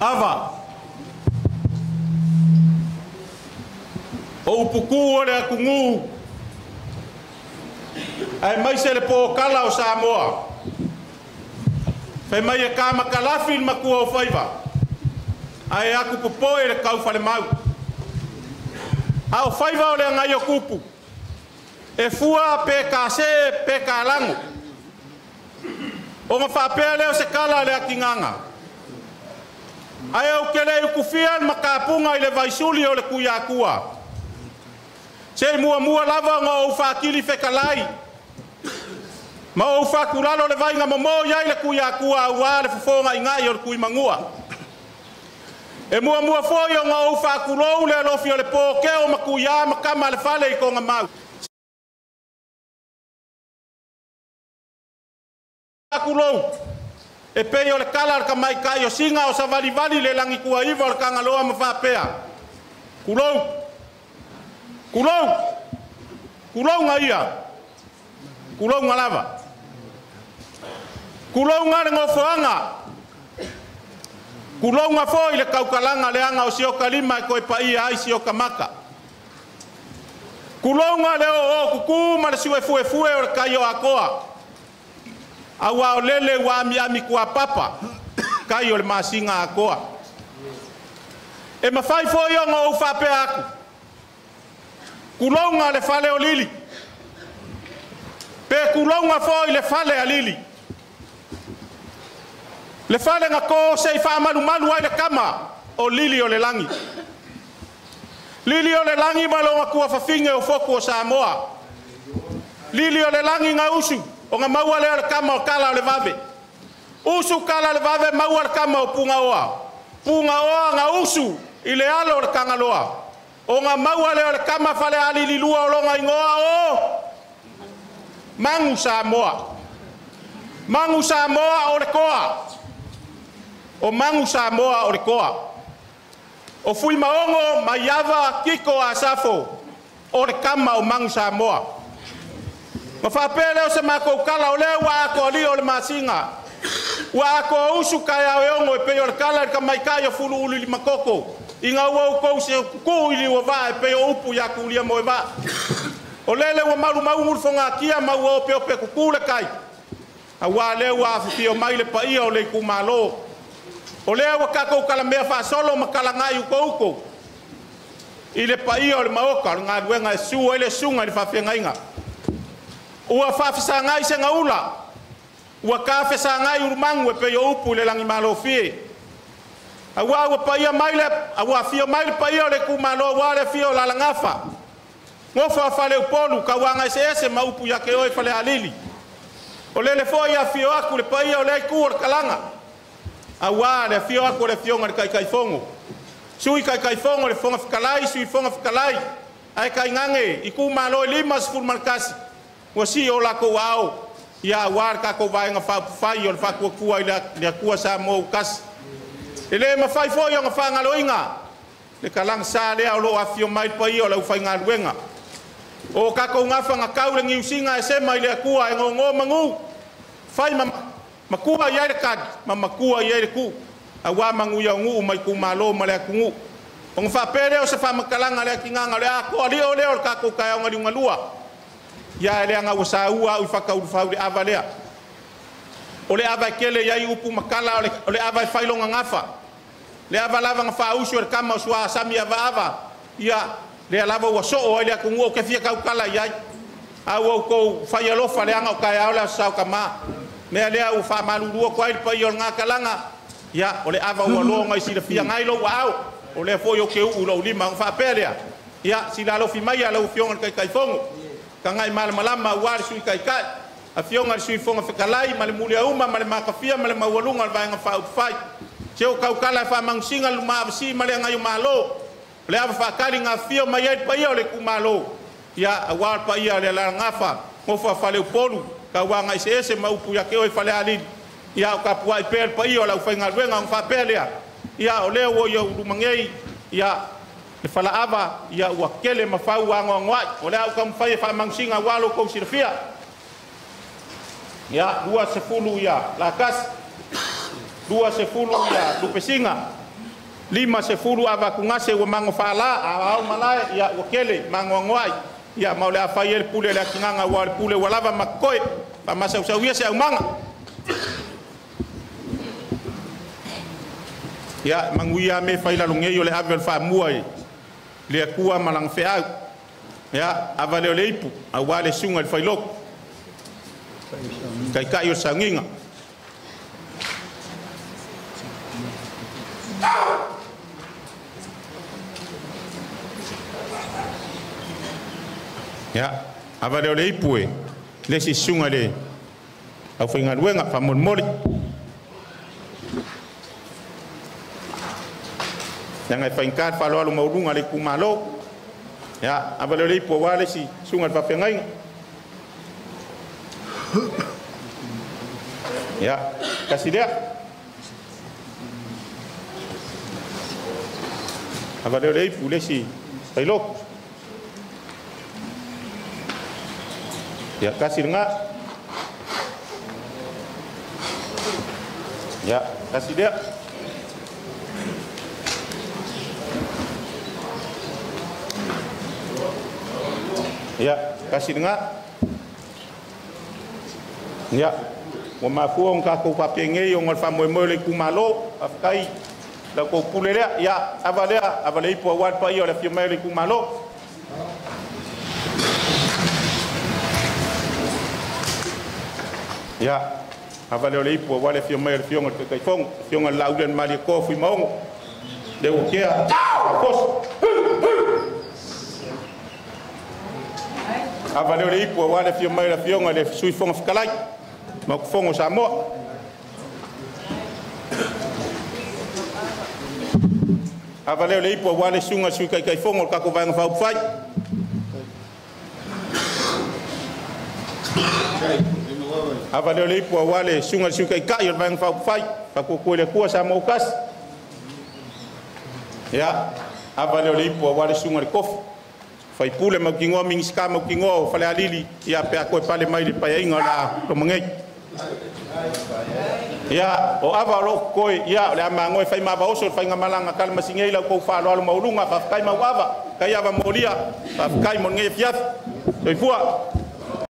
Ava. O upuku o le atunuu aemaise le pokala o Samoa. Fai mai e kamakalafi le matua o faiva, ae aku popoe le kaufalemau. A o faiva o le agai o tupu, e fua pe kase pe kalago. Ona faapea lea o se kala a le atigaga. Ae ou te le ukufia le makapuga i le vaisuli o le Tuiatua. Se i muamua lava ona ou faatili fetalai, ma ou faatulalo le vaiga momo i ai le Tuiatua aua le fofoga'iga'i o le Tuimanua. E muamua foi ona ou faatulou le alofi o le po keo ma tuiā ma tama a le fale i Togamau. Faatulou e pei o le tala a le tamaitai o Siga o savalivali le lagituaiva o le Tagaloa ma faapea, tulou, tulou, tulouga ia, tulouga lava. Tulouga le nofoaga, tulouga foi le tautalaga leaga o si oka lima e toe paia ai si oka maka. Tulouga le oo kuku ma le suefuefue o le kai o Akoa. Aua o lele ua amiami kuapapa, kai o le masiga Akoa. E mafai foi ona ou faapea atu, tulouga le fale o Lili, pe tulouga foi le fale a Lili. Le fale na ko se i faamalumalu ai le kama o Lili o le lagi. Lili o le lagi ma lona tuafafine o fotu o Samoa. Lili o le lagi na usu, o nga maua lea o le kama o kala o le vave. Usu kala o le vave maua le kama o Pugaoa. Pugaoa na usu i le alo o le Tagaloa. O nga maua lea o le kama fale alililua o longa ingoa o Magu Samoa. Magu Samoa o le koa. O Magu Samoa o le koa. O Fuimaogo Maiava Kiko Asafo o le kama o Magu Samoa. Ma faapea lea o se matou kala o lea ua atoa o le masiga. Ua atoa usu kaeao e ono e pei o le kala i le tamaitai o Fuluulu i Limakoko. Ina ua outou se kukuu i liua vaa e pei o upu ia Tulia moe vaa. O lele ua malumaugu le fogatia ma ua opeope kuku le kai. Aua lea ua afifio mai le paia o le itumalo. O lea ua tatou kalamea faasolo ma kalagai ukoukou i le paia o le maoka o le galuega e su ai le suga i le faafeagaiga. Ua faafesagai se gaula, ua tafesagai ulumagu e pei o upu i le lagimalofie. Aua ua paia mai le, ua afio mai le paia o le itumalo aua le afio o Lalagafa. Gofo a Faleupolu, kauaga eseese ma upu ia te oe Falealili. O lele foi afio atu le paia o le itu o le kalaga. Aua le afio atu o le afioga i le Taitaifono. Sui Taitaifono le Fofoga Fetalai, Sui Fofoga Fetalai, ae tainane itumalo e 51, ua sii o latou aao, ia aua le tatou vaega faaupufai o le Faatuatua i le Atua Samoa ua tasi. E le mafai foi ona faagaloina le kalagasa lea o loo afio mai le paia o le aufaigaluega. O tatou gafa na tau le niusiga e sema i le Atua e gogo manu, fai ma makua i ai le kali, ma makua i ai le ku. Aua manuia o nuu mai itumalo ma le atunuu. Ona faapea lea o se faamatalaga le atigaga o le atoa lio lea o le tatou taeao liugalua. Ia e leaga ua saua au i fakaulufau le ava lea. O le ava e kele i ai upu makala, o le ava e failoga gafa. Le ava lava na faausu e le kama o sua sami ava ava. Ia, lea lava ua soo ai le atunuu o ke fia kaukala i ai. A ua outou fai alofa leaga o taeao le aso sao kama. Mea lea ua faamalulu atu ai le paia o le gakalaga. Ia, o le ava ua loa ngai silafia ngai lou aao. O lea foi o ke uu lou lima ona faapea lea. Ia, sila alofi mai a lau afioga i le Taitaifono. Tagai malamalama aua le Sui Taitai. Afioga i le Sui Fofoga Fetalai ma le muliauma ma le makafia ma le maualuga o le vaega faaupufai. Se o kaukala e faamanusiga le lumaavasi ma le agai o Malo. O le ava faakali nga afio mai ai le paia o le itumalo. Ia, aua le paia o le Alalagafa, gofo a Faleupolu, kauaga eseese ma upu ia te oe Falealili. Ia, o tapuai pea le paia o le aufaigaluega ona faapea lea. Ia, o lea ua ia ulumagei, ia, le falaava, ia, ua kele ma fau anoanoai. O lea au taumafai e faamanusiga aua lo outou silafia. Ia, 20 ia Lakasi, 20 ia Lupesiga, 50 ava kungase ua mago faalā aoao malae ia ua kele magoagoaʻi ia ma o le a fai ai le pule a le atigaga ua o le pule ua lava ma koe faamasausauia se aumaga. Ia manuia me fai lalogei o le ave o le faamua i le Atua ma lana feau. Ia ava lea o le ipu auā le suga i le failotu taitaʻi o le saugiga. Ia ava lea o le ipu e le isi susuga i le aufaigaluega faamolemole. Leaga e faigata le faaaloalo maualuga a le itumalo. Ia ava lea o le ipu auā le isi susuga i le faafeagaiga. Ia tasi lea. Ava lea o le ipu le isi failotu. Ia tasi lena. Ia tasi lea. Ia tasi lena. Ia ua mafua ona tatou faapenei ona o le faamoemoe o le itumalo. Faafetai la outou pule lea. Ia ava lea, ava le ipu auā le paia o le afio mai o le itumalo. Ia ava lea o le ipu auā le afio mai o le afioga i le Taitaifono, afioga i le Laaulialemalietoa Fuimaono, le ua tea faafoso. Ava lea o le ipu auā le afio mai o le afioga i le Sui Fofoga Fetalai ma Fono o Samoa. Ava lea o le ipu auā le susuga i le Sui Taitaifono o le tatou Vaega Faaupufai. Ava lea o le ipu auā le susuga i le Sui Taitai o le Vaega Faaupufai, Faatuatua i le Atua Samoa ua tasi. Ia ava lea o le ipu auā le susuga i le Tofi faipule mautinoa, Minisita mautinoa o Falealili, ia pe a toe pale mai le paeaiga o le a loma nei. Ia o ava o loo totoe, ia o le a magoe fai ma ava oso le faigamalaga talamasinei la outou faaaloalo maualuga. Faafetai mauava, tai ava molia, faafetai mo lenei afiafi. Soifua.